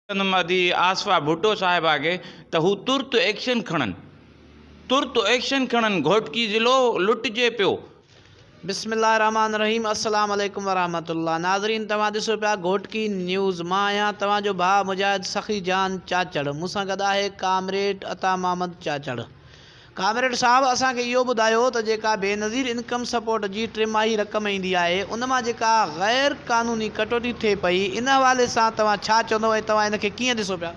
ڪندم ادي آصفه ڀٽو صاحبه کي ته هو ترت ايڪشن کڻن ترت ايڪشن کڻن گهوٽڪي ضلعو لٽجي پيو. بسم الله الرحمٰن الرحيم السلام عليڪم ورحمة الله ناظرين توهان ڏسو پيا گهوٽڪي نيوز مان آهيان توهان جو ڀاء مجاهد سخي جان چاچڙ مون سان گڏ آهي ڪامريڊ عطا محمد چاچڙ ڪامريڊ صاحب اسان کي اهو ٻڌايو ته جيڪا بينظير انڪم سپورٽ جي ٽماهي رقم ايندي آهي ان مان جيڪا غير قانوني ڪٽوتي ٿئي پئي ان حوالي سان توهان ڇا چوندو ۽ توهان ان کي ڪيئن ڏسو پيا؟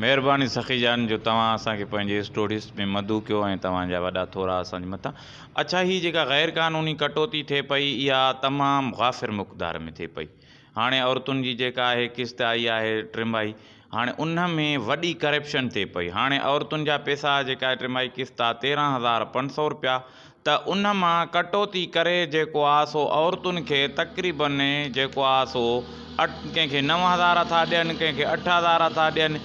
مهرباني سخي جان جو توهان اسان کي پنهنجي اسٽوڊيس ۾ مدعو ڪيو ۽ توهان جا وڏا ٿورا اسان جي مٿان. اڇا هي جيڪا غير قانوني ڪٽوتي ٿئي پئي اها تمام غافر مقدار ۾ ٿئي پئي. هاڻي عورتن جي جيڪا آهي قسط آئي آهي ٽماهي هاڻي ان ۾ وڏي ڪرپشن ٿئي پئي هاڻي عورتن جا پيسا جيڪا ٽماهي قسط آ 13500 روپيا ته ان مان ڪٽوتي ڪري جيڪو آ سو عورتن کي تقريبن جيڪو آ سو اٺ ڪنهن کي 9000 ٿا ڏين ڪنهن کي 8000 ٿا ڏين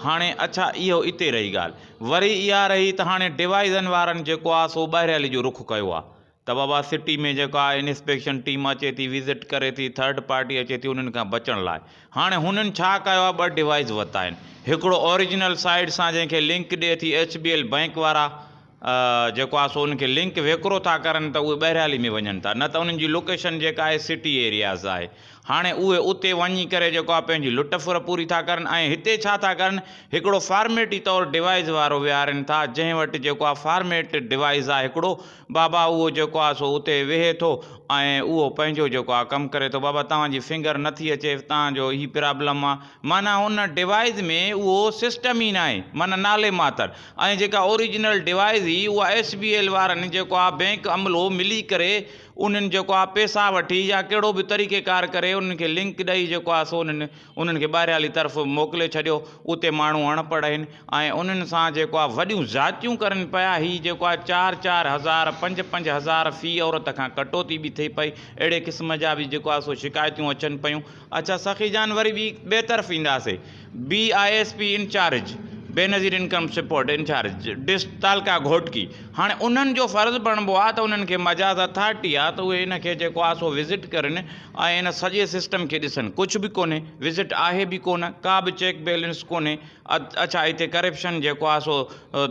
هاڻي اڇا اهو اتي رهي ڳالهه وري اها رهي ته هاڻي ڊوائزن وارن جيڪو آ سو ٻاهريالي جو رخ ڪيو آ ته بابا سٽي ۾ جيڪا انسپيڪشن ٽيم اچي ٿي وزٽ ڪري ٿي ٿرڊ پارٽي اچي ٿي انهن کان بچڻ لاء هاڻي هنن ڇا ڪيو آهي ٻه ڊوائيس ورتا آهن هڪڙو اوريجنل سائيٽ سان جنهن کي لنڪ ڏئي ٿي ايڇ بي ايل بئنڪ وارا جيڪو آهي سو انهن کي لنڪ ويڪرو ٿا ڪرن ته اهي ٻهريالي ۾ وڃن ٿا نه ته انهن جي لوڪيشن جيڪا آهي سٽي ايرياز آهي هاڻي اهي اتي وڃي ڪري جيڪو آهي پنهنجي لٽ ڦر پوري ٿا ڪرن ۽ هتي ڇا ٿا ڪرن هڪڙو فارميٽي طور ڊوائيس وارو ويهارين ٿا جنهن وٽ جيڪو آهي فارميٽ ڊوائيس آهي هڪڙو بابا اهو جيڪو آهي سو اتي ويهي ٿو ۽ اهو پنهنجو جيڪو آهي ڪم ڪري ٿو بابا توهان جي فنگر نٿي اچي توهان جو هي پرابلم آهي معنيٰ ان ڊوائيس ۾ اهو سسٽم ئي ناهي معنيٰ نالي ماتر ۽ جيڪا اوريجنل ڊوائيس هئي اها ايس بي ايل وارن جيڪو آهي بئنڪ عملو ملي ڪري انهن جيڪو آهي پيسا وٺي يا ڪهڙو به طريقي ڪار ڪري انهن کي لنڪ ڏئي جيڪو آهي سو انهن انهن کي ٻاهريالي طرف موڪلي ڇڏيو اتي ماڻهو اڻ پڙهه آهن ۽ انهن سان جيڪو آهي وڏيون زيادتيون ڪرن پيا هي جيڪو آهي چار چار هزار پنج پنج هزار في عورت کان ڪٽوتي به ٿئي پئي اهڙي قسم جا به جيڪو آهي سو شڪايتون اچن پيون اڇا سخي جان وري ٻي ٻئي طرف اينداسي B I S P incharge Benazir income support incharge dist تعلقه گهوٽڪي هاڻي انهن جو فرض بڻبو آهي ته انهن کي مجاز اٿارٽي آهي ته اهي ان کي جيڪو آهي سو وزٽ ڪرن ۽ ان سڄي سسٽم کي ڏسن ڪجهه به ڪونهي وزٽ آهي به ڪونه ڪا به چيڪ بيلنس ڪونهي اڇا هتي ڪرپشن جيڪو آهي سو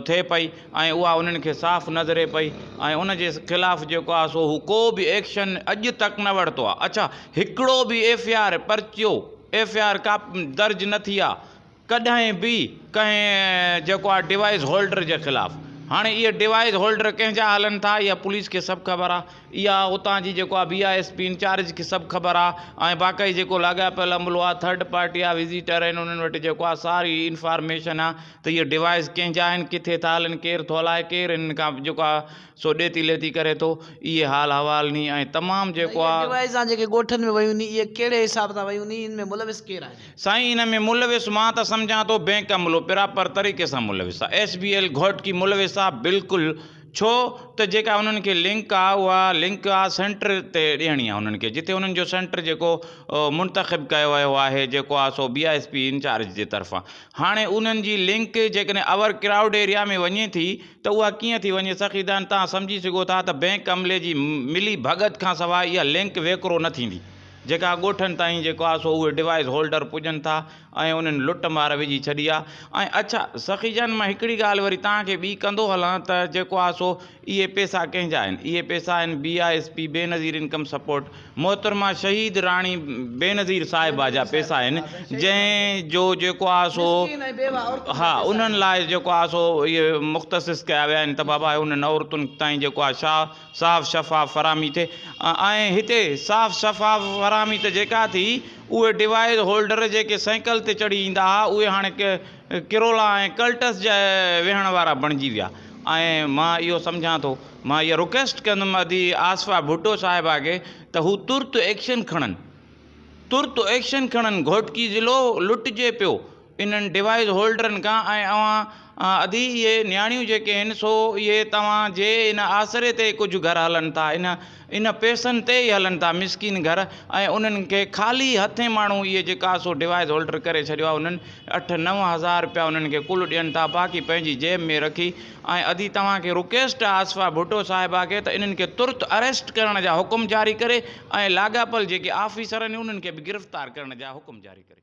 ٿئي پئي ۽ اها انهن کي صاف نظري پئي ۽ ان جي خلاف جيڪو آهي سو هو ڪو به ايڪشن اڄ تڪ نه ورتو آهي اڇا هڪڙو به ايف I R پرچو ايف I R ڪا درج نه ٿي آهي ڪڏهن به ڪنهن جيڪو آهي ڊوائيس هولڊر جي خلاف هاڻي اهي ڊوائيس هولڊر ڪنهن جا هلن ٿا اها پوليس کي سڀ خبر آهي اها اتان جي جيڪو آهي بي I S P incharge کي سڀ خبر آهي ۽ باقي جيڪو لاڳاپيل عملو آهي ٿرڊ پارٽي آهي وزيٽر آهن انهن وٽ جيڪو آهي ساري انفارميشن آهي ته اهي ڊوائيس ڪنهن جا آهن ڪٿي ٿا هلن ڪير ٿو هلائي ڪير انهن کان جيڪو آهي سو ڏيتي ليتي ڪري ٿو اهي حال احوال ني ۽ تمام جيڪو اهي آ. ڊوائيزان جيڪي ڳوٺن ۾ ويون ني اهي ڪهڙي حساب سان ويون ني ان ۾ ملوث ڪير آهن؟ سائين ان ۾ ملوث مان ته سمجهان ٿو بينڪ عملو پراپر طريقي سان ملوث آ ايس بي ايل گهوٽڪي ملوث آ بلڪل ڇو ته جيڪا انهن کي لنڪ آ اها لنڪ آ سينٽر تي ڏيڻي آ انهن کي جتي انهن جو سينٽر جيڪو منتخب ڪيو ويو آهي جيڪو آ سو بي I S P incharge جي طرفان هاڻي انهن جي لنڪ جيڪڏهن اوور ڪرائوڊ ايريا ۾ وڃي ٿي ته اها ڪيئن ٿي وڃي سخيدان توهان سمجهي سگهو ٿا ته بئنڪ عملي جي ملي ڀڳت کان سواء اها لنڪ ويڪرو نه ٿيندي جيڪا ڳوٺن تائين جيڪو آهي سو اهي ڊوائيس هولڊر پڄن ٿا ۽ انهن لٽ مار وجهي ڇڏي آهي ۽ اڇا سخي جان مان هڪڙي ڳالهه وري توهان کي ٻي ڪندو هلان ته جيڪو آهي سو اهي پيسا ڪنهن جا آهن اهي پيسا آهن B I S P Benazir income support محترمه شهيد راڻي بينظير صاحبه جا پيسا آهن جنهن جو جيڪو آهي سو ها انهن لاء جيڪو آهي سو اهي مختصص ڪيا ويا آهن ته بابا انهن عورتن تائين جيڪو آهي شا صاف شفاف فراهمي ٿئي ۽ هتي صاف شفاف فراهمي ته جيڪا ٿي اهي ڊوائيس هولڊر جيڪي سائيڪل تي چڙهي ايندا هئا اهي هاڻي ڪرولا ۽ ڪلٽس جا ويهڻ وارا بڻجي ويا ۽ مان اهو سمجهان ٿو مان اها رڪويسٽ ڪندم ادي آصفه ڀٽو صاحبه کي ته هو ترت ايڪشن کڻن ترت ايڪشن کڻن گهوٽڪي ضلعو لٽجي پيو انهن ڊوائيس هولڊرن کان ۽ اوهان ادي اهي نياڻيون جيڪي آهن سو اهي توهان جي ان آسري تي ڪجهه گهر هلن ٿا ان ان پئسن تي ئي هلن ٿا مسڪين گهر ۽ انهن کي خالي هٿين ماڻهو اهي جيڪا سو ڊوائيس هولڊر ڪري ڇڏيو آهي انهن اٺ 9000 رپيا انهن کي ڪل ڏين ٿا باقي پنهنجي جيب ۾ رکي ۽ ادي توهان کي رڪويسٽ آ آصفه ڀٽو صاحبه کي ته انهن کي ترت اريسٽ ڪرڻ جا حڪم جاري ڪري ۽ لاڳاپيل جيڪي آفيسر آهن انهن کي به گرفتار ڪرڻ جا حڪم جاري ڪري.